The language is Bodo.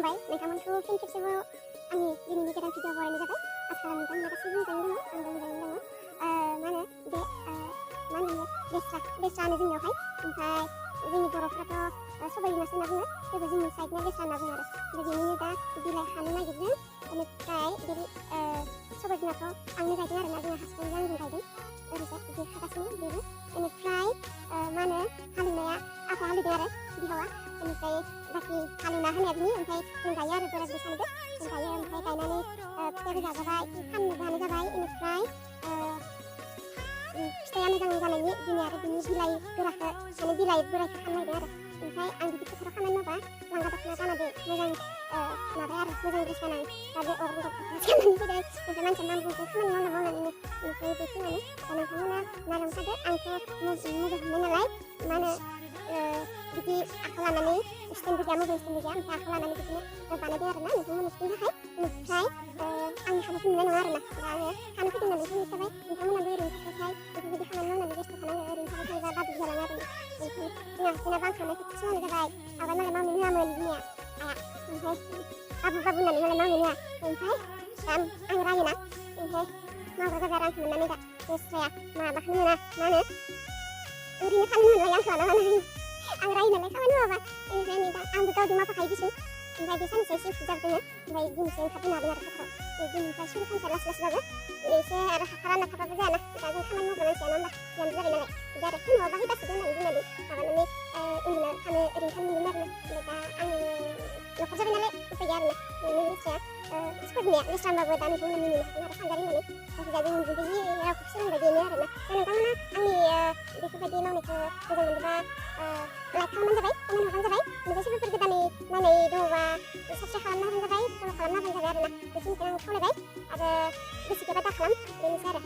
खुलुमबाय नोंथांमोनखौ फिन खेबसेबाव आंनि दिनैनि गोदान भिडिअ बरायनाय जाबाय। आसा खालामो नोंथांमोना गासैबो मोजाङैनो दङ, आंबो मोजाङैनो दङ। मा होनो बे मा होनो लेस्रानो जोंनियावहाय, ओमफ्राय जोंनि बर'फ्राथ' सबाइ बिमासो होनना बुङो, थेवबो जोंनि साइडनिया लेस्रा होनना बुङो आरो। ओमफ्राय बेनिनो दा बिलाइ खानो नागिरदों। बेनिफ्राय बे सबाइ बिमाखौ आंनो गायदों आरोना, जोंहा हारसिंनो आंजों गायदों। ओरैजाय बिदि खागासिनो बेबो। बेनिफ्राय मा होनो हालेवनाया आफा हालेवदों आरो बिहावा। बेनिफ्राय बाखि हालेवना होनाया बिनि, ओमफ्य जों गायो आरो बोराय बुरै सानैबो जों गायो। ओमफ्राय गायनानै फिथाइबो जाजाबाय, फाननोबो हानाय जाबाय। बेनिफ्राय फिथाइया मोजां जानायनि दिनै आरो बिनि बिलाइ गोराखौ माने बिलाइ बोरायखौ खानो नागिरदों आरो। ओमफ्राय आं बिदि फोथाराव खामानि मावबा लांगा दख'ना गाननानै मोजां माबाया आरो मोजां ड्रेस गाननानै दा बे अग्रं दख'ना गाननानै फैदों। ओमफ्राय मानसिया नाम बुंदों खामानि मावनानैनो। ओमफ्राय बेखिनियानो नोंथांमोना नायलांखादो। आंथ' मोजां मोननाय नालाय मा होनो बिदि आखाइ लानानै स्टेन्डबो गैया, मबाइल स्टेन्डबो गैया, ओमफ्राय आखाइ लानानै बिदिनो बानायदों आरोना नोंथांमोननि स्टेन्डनि थाखाय। बेनिफ्राय आंनि हाबाखौ नुनाय नङा आरोना, दा आङो खानो फैदों होननानै बुंनो थाबाय। नोंथांमोनाबो ओरैनो थास्लायस्लाय बेफोरबायदि खामानि मावनानै बेस्थ' थानाङो, ओरैनो थाबाय थायोबा बादुल जालाङो आरोना। ओमफ्राय जोंहा हारसिंना बांखांनाय खोथियासो मावनाय जाबाय। आगोल मालाय मावनो होआमोन बिमाया आइया, ओमफ्राय बाबु होननानै मालाय मावनो होआ। ओमफ्राय दा आं रायोना, ओमफ्राय मावग्रा जाबाय आरो आंखौ मोननानै दा लेस्राया माबाखौनो मोना, मा होनो ओरैनो खानो मोनलाय आंखौ लाना लानानै। आं रायो नालाय खामानि मावाबा। बेनिफ्राय नै दा आंबो गावजों मावफाखायो दिसुन। ओमफ्राय बे साननैसो एसे उसुबिदा जादों, ओमफ्राय दिनैसो ओंखारबोनो हादों आरो फोथाराव। दिनैनिफ्राय सुरु खालामसै लासै लासैबाबो, एसे आरो हाखा रानना थाबाबो जायाना, दा जों खामानि मावग्रा मानसियानो होमबा बिहामजो जाबाय नालाय बिदि आरो। न'आवबा हैबासो होननानै बुंनानै माबानानै उन्दुना थानो ओरैनो थानो मोनगोन आरोना। ओमफ्राय दा आङो न'खर जाबाय नालाय उफाय गैया आरोना। बेनो लेस्राया स्कुलनिया लेस्रा होनबाबो दा नोंखौ नुनो हागोन आरो खानजारि होननानै। जायखिजाया जों बिदि रावखौ सोलोंबाय बेनो आरोना। दा नोंथांमोना आंनि बेफोरबायदि मावनायखौ मोजां मोनोबा लाइक खालामबानो जाबाय, कमेन्ट हरबानो जाबाय। बेनिफ्राय सोरबाफोर गोदानै नायनाय दङबा साबस्क्राइब खालामना होबानो जाबाय, फल' खालामना होबानो जाबाय आरोना। बेखिनिखौ आं खावलायबाय आरो गोसो गैयाबा दा खालाम, बेनोसै आरो।